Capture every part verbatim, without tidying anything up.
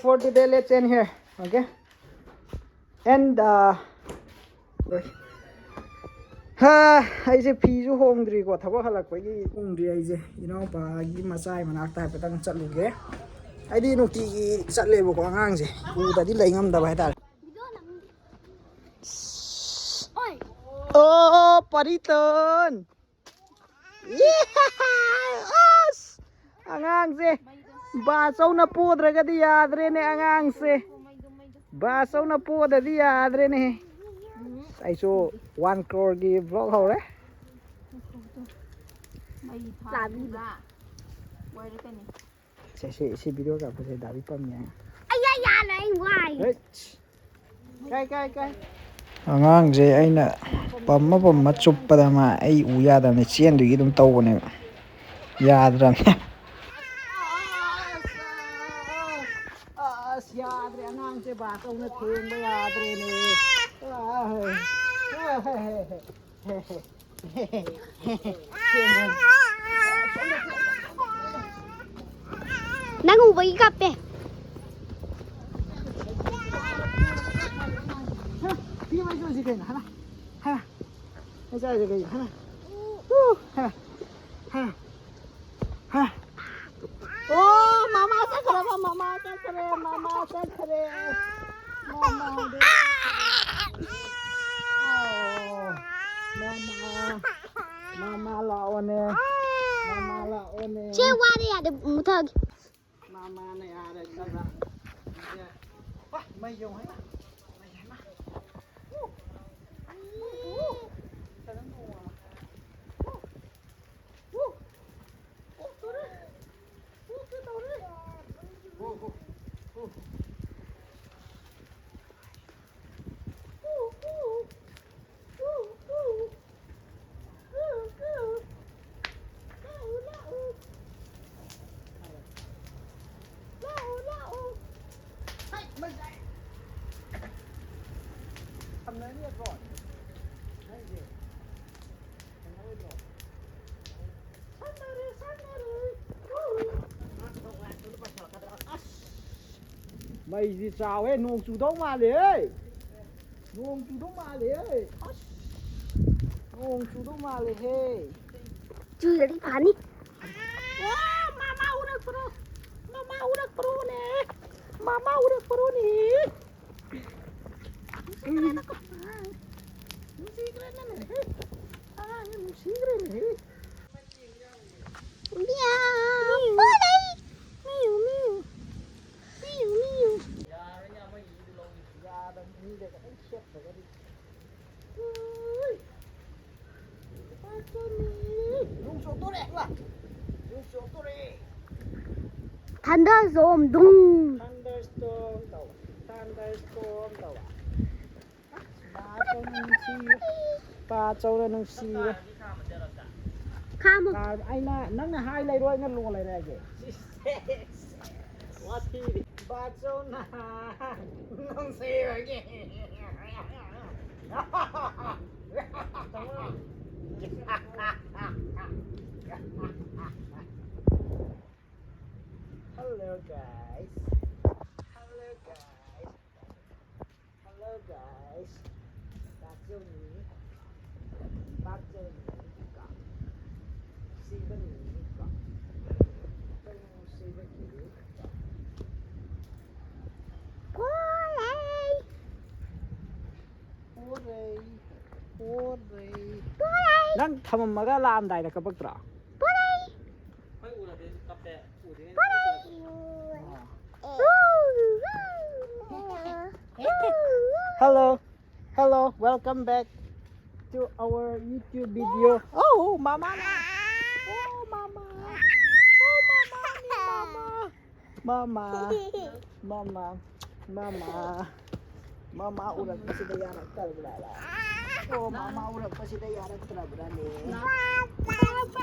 For today, let's end here. Okay? And, uh, ꯍꯥ, ꯑꯩꯁꯦ ꯐꯤꯁꯨ ꯍꯣꯡꯗ꯭ꯔꯤꯀꯣ, ꯊꯕꯛ ꯍꯜꯂꯛꯄꯒꯤ ꯍꯣꯡꯗ꯭ꯔꯤ꯫ ꯑꯩꯁꯦ ꯏꯅꯥꯎꯄꯥꯒꯤ ꯃꯆꯥꯒꯤ ꯃꯅꯥꯛꯇ ꯍꯥꯏꯐꯦꯠꯇꯪ ꯆꯠꯂꯨꯒꯦ꯫ ꯑꯩꯗꯤ ꯅꯨꯡꯇꯤꯒꯤ ꯆꯠꯂꯦꯕꯀꯣ, ꯑꯉꯥꯡꯁꯦ ꯎꯗꯗꯤ ꯂꯩ ꯉꯝꯗꯕ ꯍꯥꯏꯇꯥꯔꯦ꯫ ꯑꯣ ꯄꯔꯤꯇꯟ! ꯑꯁ! ꯑꯉꯥꯡꯁꯦ ꯕꯥꯆꯧꯅ ꯄꯣꯗ꯭ꯔꯒꯗꯤ ꯌꯥꯗ꯭ꯔꯦꯅꯦ, ꯑꯉꯥꯡꯁꯦ ꯕꯥꯆꯧꯅ ꯄꯣꯗꯗꯤ ꯌꯥꯗ꯭ꯔꯦꯅꯦ꯫ ꯑꯩꯁꯨ ꯋꯥꯟ ꯀ꯭ꯔꯣꯔꯒꯤ ꯕ꯭ꯂꯣꯛ ꯍꯧꯔꯦ꯫ ꯃꯩ ꯊꯥꯕꯤꯕ ꯂꯣꯏꯔꯦ ꯀꯩꯅꯣ꯫ ꯁꯦ, ꯁꯤ, ꯁꯤ ꯚꯤꯗꯤꯑꯣ ꯀꯥꯞꯄꯁꯦ, ꯗꯥ ꯕꯤꯄꯝꯅꯦ꯫ ꯑꯩ, ꯑꯩ ꯌꯥꯔꯦ, ꯑꯩ ꯋꯥꯏ꯫ ꯍꯩꯠ! ꯀꯥꯏ, ꯀꯥꯏ, ꯀꯥꯏ? ꯑꯉꯥꯡꯁꯦ ꯑꯩꯅ ꯄꯝꯃ ꯄꯝꯃ ꯆꯨꯞꯄꯗ ꯃꯥ ꯑꯩ ꯎ ꯌꯥꯗꯕꯅꯦ, ꯆꯦꯟꯗꯣꯏꯒꯤ ꯑꯗꯨꯝ ꯇꯧꯕꯅꯦꯕ, ꯌꯥꯗ꯭ꯔꯕꯅꯦ꯫ ꯑꯁ, ꯌꯥꯗ꯭ꯔꯦ, ꯑꯉꯥꯡꯁꯦ ꯕꯥꯆꯧꯅ ꯊꯦꯡꯕ ꯌꯥꯗ꯭ꯔꯦꯅꯦ꯫ ꯅꯪ ꯎꯕꯒꯤ ꯀꯞꯄꯦ꯫ ꯍꯥ, ꯁꯤ ꯃꯩ ꯆꯨꯁꯤ ꯀꯩꯅꯣ? ꯍꯥ? ꯍꯥ? ꯃꯩ ꯆꯥꯏꯁꯦ ꯀꯩꯅꯣ? ꯍꯥ? ꯍꯨ! ꯍꯥ? ꯍꯥ? ꯍꯥ? ꯑꯣ, ꯃꯃꯥ ꯆꯠꯈ꯭ꯔꯦ, ꯃꯃꯥ ꯆꯠꯈ꯭ꯔꯦ, ꯃꯃꯥ ꯆꯠꯈ꯭ꯔꯦ꯫ ꯃꯃꯥꯗꯣ ꯆꯠꯈ꯭ꯔꯦ꯫ ꯑꯣ, ꯃꯃꯥ, ꯃꯃꯥ ꯂꯥꯛꯑꯣꯅꯦ, ꯃꯃꯥ ꯂꯥꯛꯑꯣꯅꯦ꯫ ꯆꯦ, ꯋꯥꯔꯦ, ꯌꯥꯗꯦ, ꯃꯨꯊꯛꯑꯒꯦ꯫ ꯃꯃꯥꯅ ꯌꯥꯔꯦ, ꯆꯠꯂ꯫ ꯋꯥ, ꯃꯩ ꯌꯧ ꯍꯥꯏꯃ, ꯃꯩ ꯍꯥꯏꯃ꯫ ꯎ, ꯎ, ꯎ꯫ ꯐꯖꯅ ꯊꯣꯡꯉꯣ꯫ ꯎ, ꯎ꯫ ꯑꯣꯛꯇꯣꯔꯦ! ꯑꯣꯛꯀꯦ ꯇꯧꯔꯦ! ꯍꯣ, ꯍꯣ, ꯍꯣ, ꯍꯣ꯫ ꯎ, ꯎ, ꯎ, ꯎ, ꯎ, ꯎ, ꯎ꯫ ꯂꯥꯛꯎ, ꯂꯥꯛꯎ꯫ ꯂꯥꯛꯎ, ꯂꯥꯛꯎ꯫ ꯍꯩ, ꯃꯩ ꯂꯥꯛꯑꯦ꯫ ꯃꯩꯁꯤ ꯆꯥꯎꯋꯦ, ꯅꯣꯡ ꯆꯨꯗꯧ ꯃꯥꯜꯂꯦꯍꯦ꯫ ꯅꯣꯡ ꯆꯨꯗꯧ ꯃꯥꯜꯂꯦꯍꯦ꯫ ꯑꯁ, ꯅꯣꯡ ꯆꯨꯗꯧ ꯃꯥꯜꯂꯦꯍꯦ꯫ ꯆꯨꯔꯗꯤ ꯐꯅꯤ꯫ ꯋꯥ, ꯃꯃꯥ ꯎꯔꯛꯄ꯭ꯔꯣ? ꯃꯃꯥ ꯎꯔꯛꯄ꯭ꯔꯣꯅꯦ? ꯃꯃꯥ ꯎꯔꯛꯄ꯭ꯔꯣꯅꯦ? ꯅꯨꯡꯁꯤꯈ꯭ꯔꯦꯅꯦ꯫ ꯑꯉꯥꯡꯁꯦ ꯅꯨꯡꯁꯤꯈ꯭ꯔꯦꯅꯦ꯫ ꯃꯤꯌꯥꯎ꯫ ꯄꯣꯔꯩ꯫ ꯃꯤꯌꯨ, ꯃꯤꯌꯨ꯫ ꯃꯤꯌꯨ, ꯃꯤꯌꯨ꯫ ꯌꯥꯗꯕꯅꯤ, ꯃꯤꯒ ꯈꯤꯇꯪ ꯁꯦꯠꯇ꯭ꯔꯒꯗꯤ꯫ ꯎꯏ꯫ ꯅꯣꯡ ꯆꯨꯗꯣꯔꯦ, ꯂꯥ꯫ ꯅꯣꯡ ꯆꯨꯗꯣꯔꯦ꯫ Thunderstorm ꯗꯨꯡ꯫ Thunderstorm ꯇꯧ꯫ Thunderstorm ꯇꯧ꯫ ꯕꯥꯆꯧꯅ ꯅꯨꯡꯁꯤꯔꯦ꯫ ꯕꯥꯆꯧꯅ ꯅꯨꯡꯁꯤꯔꯦ꯫ ꯈꯥꯝꯃꯣ꯫ ꯅꯥ-, ꯑꯩꯅ, ꯅꯪꯅ ꯍꯥꯏ ꯂꯩꯔꯣ, ꯑꯩꯅ ꯂꯣ ꯂꯩꯔꯦ ꯍꯥꯏꯒꯦ꯫ ꯋꯥꯊꯤꯗꯤ꯫ ꯕꯥꯆꯧꯅ ꯅꯨꯡꯁꯤꯕꯒꯤ꯫ Hello guys. Hello guys. Hello guys. ꯕꯥꯆꯧꯅꯤ꯫ ꯕꯥꯆꯧꯅꯤ ꯀꯣ꯫ ꯁꯤꯕꯅꯤ ꯀꯣ꯫ ꯕꯥꯆꯧ ꯁꯤꯕꯒꯤ ꯀꯣ꯫ ꯄꯣꯔꯩ꯫ ꯄꯣꯔꯩ꯫ ꯄꯣꯔꯩ꯫ ꯄꯣꯔꯩ꯫ ꯅꯪ ꯊꯃꯝꯃꯒ ꯂꯥꯛꯑꯝꯗꯥꯏꯗ ꯀꯞꯄꯛꯇ꯭ꯔꯣ? ꯄꯣꯔꯩ꯫ ꯍꯣꯏ, ꯎꯔꯗꯤ ꯀꯞꯄꯦ꯫ ꯎꯗ꯭ꯔꯤꯉꯩꯗ ꯄꯣꯔꯩ꯫ ꯑꯥ꯫ Hello, hello, welcome back to our YouTube video. Oh, mama na. Oh, mama. Oh, mama ni mama. Mama. Mama. Mama. Mama, ꯎꯔꯛꯄꯁꯤꯗ ꯌꯥꯔꯛꯇ꯭ꯔꯕ꯭ꯔꯥ? Oh, mama, ꯎꯔꯛꯄꯁꯤꯗ ꯌꯥꯔꯛꯇ꯭ꯔꯕ꯭ꯔꯥꯅꯦ?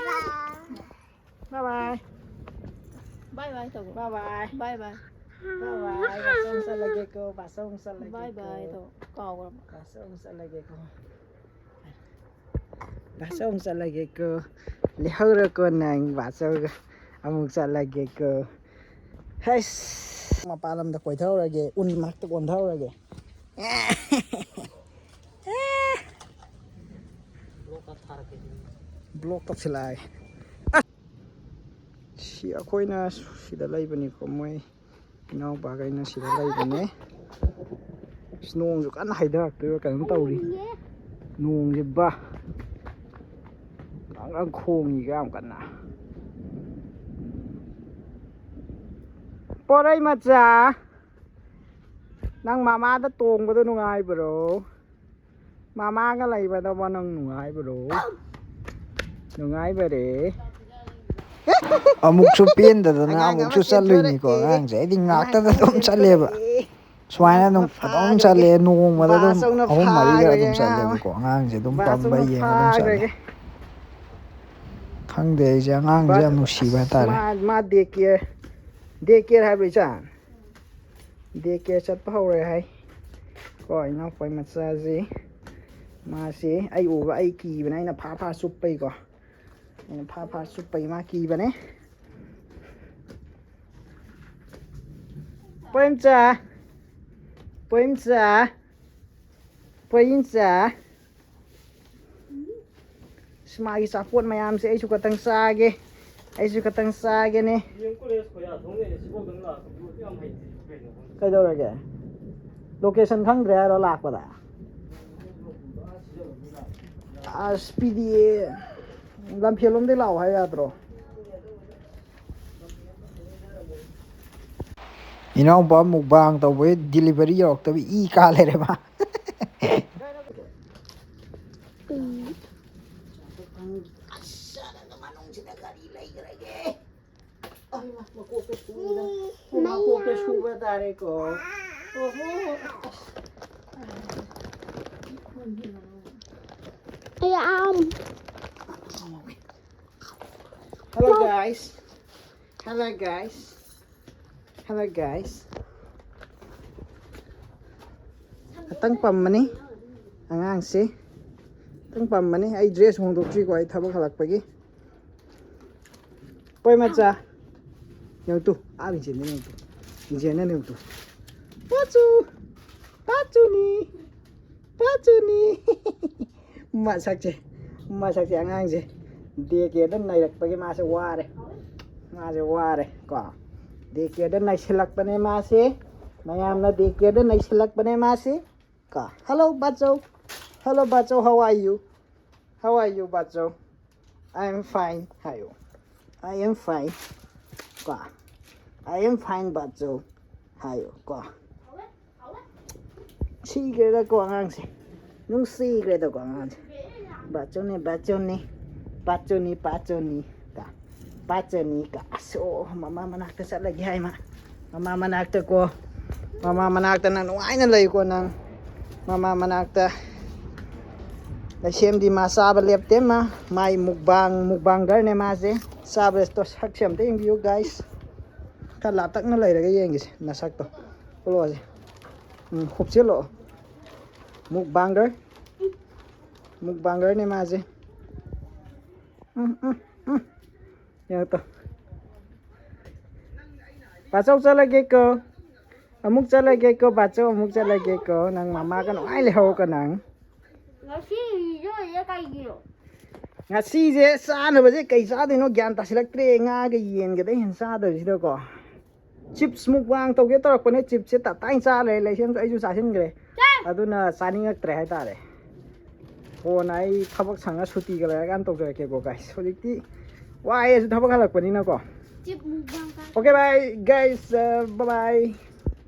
Bye bye. Bye bye ꯇꯧꯕ꯫ Bye bye. Bye bye. Bye bye. ꯕꯥꯆꯧ ꯆꯠꯂꯒꯦꯀꯣ, ꯕꯥꯆꯧ ꯆꯠꯂꯒꯦꯀꯣ꯫ Bye bye ꯇꯧ꯫ ꯀꯥꯎꯈ꯭ꯔꯕ? ꯕꯥꯆꯧ ꯆꯠꯂꯒꯦꯀꯣ꯫ ꯕꯥꯆꯧ ꯆꯠꯂꯒꯦꯀꯣ꯫ ꯂꯩꯍꯧꯔꯣꯀꯣ ꯅꯪ, ꯕꯥꯆꯧꯒ ꯑꯃꯨꯛ ꯆꯠꯂꯒꯦꯀꯣ꯫ ꯍꯩꯁ꯫ ꯃꯄꯥꯟ ꯂꯝꯗ ꯀꯣꯏꯊꯔꯨꯔꯒꯦ, ꯎꯟ ꯃꯔꯛꯇ ꯑꯣꯟꯊꯔꯨꯔꯒꯦ꯫ Block ꯇꯧꯁꯤꯜꯂꯛꯑꯒꯦ꯫ ꯑꯁ, ꯁꯤ ꯑꯩꯈꯣꯏꯅ ꯁꯤꯗ ꯂꯩꯕꯅꯤꯀꯣ, ꯃꯣꯏ ꯏꯅꯥꯎꯄꯥꯈꯩꯅ ꯁꯤꯗ ꯂꯩꯕꯅꯦ꯫ ꯑꯁ, ꯅꯣꯡꯁꯨ ꯀꯟꯅ ꯍꯩꯊꯔꯛꯇꯣꯏꯔꯥ ꯀꯩꯅꯣꯝ ꯇꯧꯔꯤ꯫ ꯅꯣꯡꯁꯦ ꯕꯥ ꯈꯪ ꯈꯣꯡꯉꯤꯒ ꯌꯥꯝ ꯀꯟꯅ꯫ ꯄꯣꯔꯩ ꯃꯆꯥ, ꯅꯪ ꯃꯃꯥꯗ ꯇꯣꯡꯕꯗꯣ ꯅꯨꯡꯉꯥꯏꯕ꯭ꯔꯣ? ꯃꯃꯥꯒ ꯂꯩꯕꯗꯕꯣ ꯅꯪ ꯅꯨꯡꯉꯥꯏꯕ꯭ꯔꯣ? ꯅꯨꯡꯉꯥꯏꯕꯔꯦ꯫ ꯑꯃꯨꯛꯁꯨ ꯄꯦꯟꯗꯗꯅ ꯑꯉꯥꯡ ꯑꯃ ꯑꯃꯨꯛꯁꯨ ꯆꯠꯂꯨꯏꯅꯤꯀꯣ ꯆꯦꯟꯊꯣꯔꯛꯑꯦ꯫ ꯑꯉꯥꯡꯁꯦ꯫ ꯑꯩꯗꯤ ꯑꯉꯥꯡ ꯉꯥꯛꯇꯗ ꯑꯃ ꯑꯗꯨꯝ ꯆꯠꯂꯦꯕ꯫ ꯆꯦꯟꯊꯣꯔꯛꯑꯦ꯫ ꯁꯨꯃꯥꯏꯅ ꯑꯗꯨꯝ ꯑꯗꯨꯝ ꯐꯥꯈ꯭ꯔꯒꯦ꯫ ꯆꯠꯂꯦ, ꯅꯣꯡꯃꯗ ꯑꯗꯨꯝ ꯕꯥꯁ ꯑꯣꯏꯅ ꯑꯍꯨꯝ ꯃꯔꯤꯒ ꯐꯥꯈ꯭ꯔꯒꯦ ꯑꯗꯨꯝ ꯑꯉꯥꯡ ꯑꯃ꯫ ꯆꯠꯂꯦꯕꯀꯣ꯫ ꯑꯉꯥꯡꯁꯦ ꯑꯗꯨꯝ ꯕꯥꯁ ꯄꯝꯕ ꯑꯣꯏꯅ ꯌꯦꯡꯉ ꯑꯗꯨꯝ ꯆꯠꯂꯦ꯫ ꯐꯥꯈ꯭ꯔꯒꯦ꯫ ꯈꯪꯗꯦ, ꯑꯩꯁꯦ ꯑꯉꯥꯡꯁꯦ ꯕꯥꯁ ꯌꯥꯝ ꯅꯨꯡꯁꯤꯕ ꯍꯥꯏꯇꯥꯔꯦ꯫ ꯃꯥ, ꯃꯥ ꯗꯦ ꯀꯦꯌꯔ, ꯗꯦ ꯀꯦꯌꯔ ꯍꯥꯏꯕ꯭ꯔꯣ ꯏꯆꯥ? ꯗꯦ ꯀꯦꯌꯔ ꯆꯠꯄ ꯍꯧꯔꯦ ꯍꯥꯏ꯫ ꯀꯣ, ꯏꯅꯥꯎꯄꯥꯒꯤ ꯃꯆꯥꯁꯤ, ꯃꯥꯁꯤ ꯑꯩ ꯎꯕ ꯑꯩ ꯀꯤꯕꯅꯦ, ꯑꯩꯅ ꯐꯥ ꯐꯥ ꯆꯨꯞꯄꯩꯀꯣ꯫ ꯑꯩꯅ ꯐꯥ ꯐꯥ ꯆꯨꯞꯄꯩ ꯃꯥ ꯀꯤꯕꯅꯦ꯫ ꯄꯣꯏꯝꯆꯥ, ꯄꯣꯏꯝꯆꯥ, ꯄꯣꯏꯝꯆꯥ꯫ ꯑꯁ, ꯃꯥꯒꯤ ꯆꯥꯄꯣꯠ ꯃꯌꯥꯝꯁꯦ ꯑꯩꯁꯨ ꯈꯇꯪ ꯆꯥꯒꯦ, ꯑꯩꯁꯨ ꯈꯇꯪ ꯆꯥꯒꯦꯅꯦ꯫ ꯀꯩꯗꯧꯔꯒꯦ? ꯂꯣꯀꯦꯁꯟ ꯈꯪꯗ꯭ꯔꯦ ꯍꯥꯏꯔꯣ ꯂꯥꯛꯄꯗ? ꯑꯁ, ꯄꯤꯗꯤꯑꯦ꯫ ꯂꯝꯐꯦꯜꯂꯣꯝꯗꯩ ꯂꯥꯛꯑꯣ ꯍꯥꯏ ꯌꯥꯗ꯭ꯔꯣ? ꯏꯅꯥꯎꯄꯥ ꯃꯨꯛꯕꯥꯡ ꯇꯧꯕꯩ ꯗꯤꯂꯤꯚꯔꯤ ꯌꯧꯔꯛꯇꯕ ꯏ ꯀꯥ ꯂꯩꯔꯦ ꯃꯥ꯫ ꯎꯝ꯫ ꯑꯁ, ꯃꯅꯨꯡꯁꯤꯗ ꯀꯔꯤ ꯂꯩꯈ꯭ꯔꯒꯦ? ꯑꯩꯃ, ꯃꯀꯣꯛꯇ ꯁꯨꯗꯅ꯫ ꯃꯩ ꯃꯀꯣꯛꯇ ꯌꯥꯝ ꯁꯨꯕ ꯇꯥꯔꯦꯀꯣ꯫ ꯑꯣꯍꯣ꯫ ꯑꯩ ꯌꯥꯝ Hello guys. Hello guys. Hello guys. ꯈꯇꯪ ꯄꯝꯕꯅꯤ ꯑꯉꯥꯡꯁꯤ꯫ ꯈꯇꯪ ꯄꯝꯕꯅꯤ꯫ ꯑꯩ ꯗ꯭ꯔꯦꯁ ꯍꯣꯡꯗꯣꯛꯇ꯭ꯔꯤꯀꯣ, ꯑꯩ ꯊꯕꯛ ꯍꯜꯂꯛꯄꯒꯤ꯫ ꯄꯣꯏ ꯃꯆꯥ꯫ ꯌꯦꯡꯉꯨ ꯇꯨ, ꯑꯥ ꯃꯤꯡꯁꯦꯟꯗ ꯌꯦꯡꯉꯨ ꯇꯨ꯫ ꯌꯦꯟꯅꯅꯦꯕꯗꯣ꯫ ꯄꯥꯆꯨ! ꯄꯥꯆꯨꯅꯤ! ꯄꯥꯆꯨꯅꯤ! ꯃꯁꯛꯁꯦ, ꯃꯁꯛꯁꯦ ꯑꯉꯥꯡꯁꯦ ꯗꯦ ꯀꯦꯌꯔꯗ ꯅꯩꯔꯛꯄꯒꯤ ꯃꯥꯁꯦ ꯋꯥꯔꯦ꯫ ꯃꯥꯁꯦ ꯋꯥꯔꯦ ꯀꯣ꯫ ꯗꯦ ꯀꯦꯌꯔꯗ ꯅꯩꯁꯤꯜꯂꯛꯄꯅꯦ ꯃꯥꯁꯦ꯫ ꯃꯌꯥꯝꯅ ꯗꯦ ꯀꯦꯌꯔꯗ ꯅꯩꯁꯤꯜꯂꯛꯄꯅꯦ ꯃꯥꯁꯦ ꯀꯣ꯫ Hello, ꯕꯥꯆꯧ꯫ Hello, ꯕꯥꯆꯧ, how are you? How are you, ꯕꯥꯆꯧ? I am fine ꯍꯥꯏꯌꯨ꯫ I am fine ꯀꯣ꯫ I am fine, ꯕꯥꯆꯧ ꯍꯥꯏꯌꯨ ꯀꯣ꯫ ꯁꯤꯈ꯭ꯔꯦꯗꯀꯣ ꯑꯉꯥꯡꯁꯦ꯫ ꯅꯨꯡꯁꯤꯈ꯭ꯔꯦꯗꯀꯣ ꯑꯉꯥꯡꯁꯦ꯫ ꯕꯥꯆꯧꯅꯤ, ꯕꯥꯆꯧꯅꯤ꯫ ꯄꯥꯆꯧꯅꯤ, ꯄꯥꯆꯧꯅꯤ꯫ ꯀ꯫ ꯄꯥꯆꯧꯅꯤ ꯀ꯫ ꯑꯁ, ꯑꯣ, ꯃꯃꯥ ꯃꯅꯥꯛꯇ ꯆꯠꯂꯒꯦ ꯍꯥꯏ ꯃꯥ꯫ ꯃꯃꯥ ꯃꯅꯥꯛꯇ ꯀꯣ꯫ ꯃꯃꯥ ꯃꯅꯥꯛꯇ ꯅꯪ ꯅꯨꯡꯉꯥꯏꯅ ꯂꯩꯀꯣ ꯅꯪ꯫ ꯃꯃꯥ ꯃꯅꯥꯛꯇ꯫ ꯂꯩꯁꯦꯝꯗꯤ ꯃꯥ ꯆꯥꯕ ꯂꯦꯞꯇꯦ ꯃꯥ꯫ ꯃꯥꯏ ꯃꯨꯛꯕꯥꯡ, ꯃꯨꯛꯕꯥꯡꯒꯔꯅꯦ ꯃꯥꯁꯦ꯫ ꯆꯥꯕꯗ ꯁꯛꯁꯦ ꯑꯝꯇ ꯌꯦꯡꯕꯤꯌꯨ, guys꯫ ꯈꯔ ꯂꯥꯞꯇꯛꯅ ꯂꯩꯔꯒ ꯌꯦꯡꯒꯦꯁꯦ ꯅꯁꯛꯇꯣ꯫ ꯎꯠꯂꯛꯑꯣꯁꯦ꯫ ꯎꯝ, ꯍꯨꯞꯆꯤꯜꯂꯛꯑꯣ꯫ ꯃꯨꯛꯕꯥꯡꯒꯔ꯫ ꯃꯨꯛꯕꯥꯡꯒꯔꯅꯦ ꯃꯥꯁꯦ꯫ ꯎꯝ, ꯎꯝ, ꯎꯝ꯫ ꯌꯦꯡꯉꯣ ꯇꯣ꯫ ꯕꯥꯆꯧ ꯆꯠꯂꯒꯦꯀꯣ꯫ ꯑꯃꯨꯛ ꯆꯠꯂꯒꯦꯀꯣ, ꯕꯥꯆꯧ ꯑꯃꯨꯛ ꯆꯠꯂꯒꯦꯀꯣ꯫ ꯅꯪ ꯃꯃꯥꯒ ꯅꯨꯡꯉꯥꯏ ꯂꯩꯍꯧꯀꯣ ꯅꯪ꯫ ꯉꯁꯤꯒꯤꯁꯦ ꯑꯣꯏꯔꯦ ꯀꯩꯒꯤꯅꯣ? ꯉꯁꯤꯁꯦ ꯆꯥꯅꯕꯁꯦ ꯀꯩ ꯆꯥꯗꯣꯏꯅꯣ ꯒ꯭ꯌꯥꯟ ꯇꯥꯁꯤꯜꯂꯛꯇ꯭ꯔꯦ꯫ ꯉꯥꯒ ꯌꯦꯟꯒꯗ ꯍꯦꯟꯅ ꯆꯥꯗꯕꯁꯤꯗꯀꯣ꯫ ꯆꯤꯞꯁ ꯃꯨꯛꯕꯥꯡ ꯇꯧꯒꯦ ꯇꯧꯔꯛꯄꯅꯦ꯫ ꯆꯤꯞꯁꯁꯦ ꯇꯞꯇꯥꯏꯅ ꯆꯥ ꯂꯩꯔꯦ꯫ ꯂꯩꯁꯦꯝꯁꯨ ꯑꯩꯁꯨ ꯆꯥꯁꯤꯟꯈ꯭ꯔꯦ꯫ ꯑꯗꯨꯅ ꯆꯥꯅꯤꯡꯉꯛꯇ꯭ꯔꯦ ꯍꯥꯏꯇꯥꯔꯦ꯫ ꯀꯣꯟꯅ ꯑꯩ ꯊꯕꯛ ꯁꯪꯉ ꯁꯨꯇꯤꯒ ꯂꯩꯔꯀꯥꯟꯗ ꯇꯧꯖꯔꯛꯀꯦꯀꯣ, guys꯫ ꯍꯧꯖꯤꯛꯇꯤ ꯋꯥꯏꯑꯦꯁꯨ ꯊꯕꯛ ꯍꯜꯂꯛꯄꯅꯤꯅꯀꯣ꯫ ꯆꯤꯞ ꯃꯨꯛꯕꯥꯡ ꯀꯥꯏ? Okay, bye, guys. Uh, bye bye.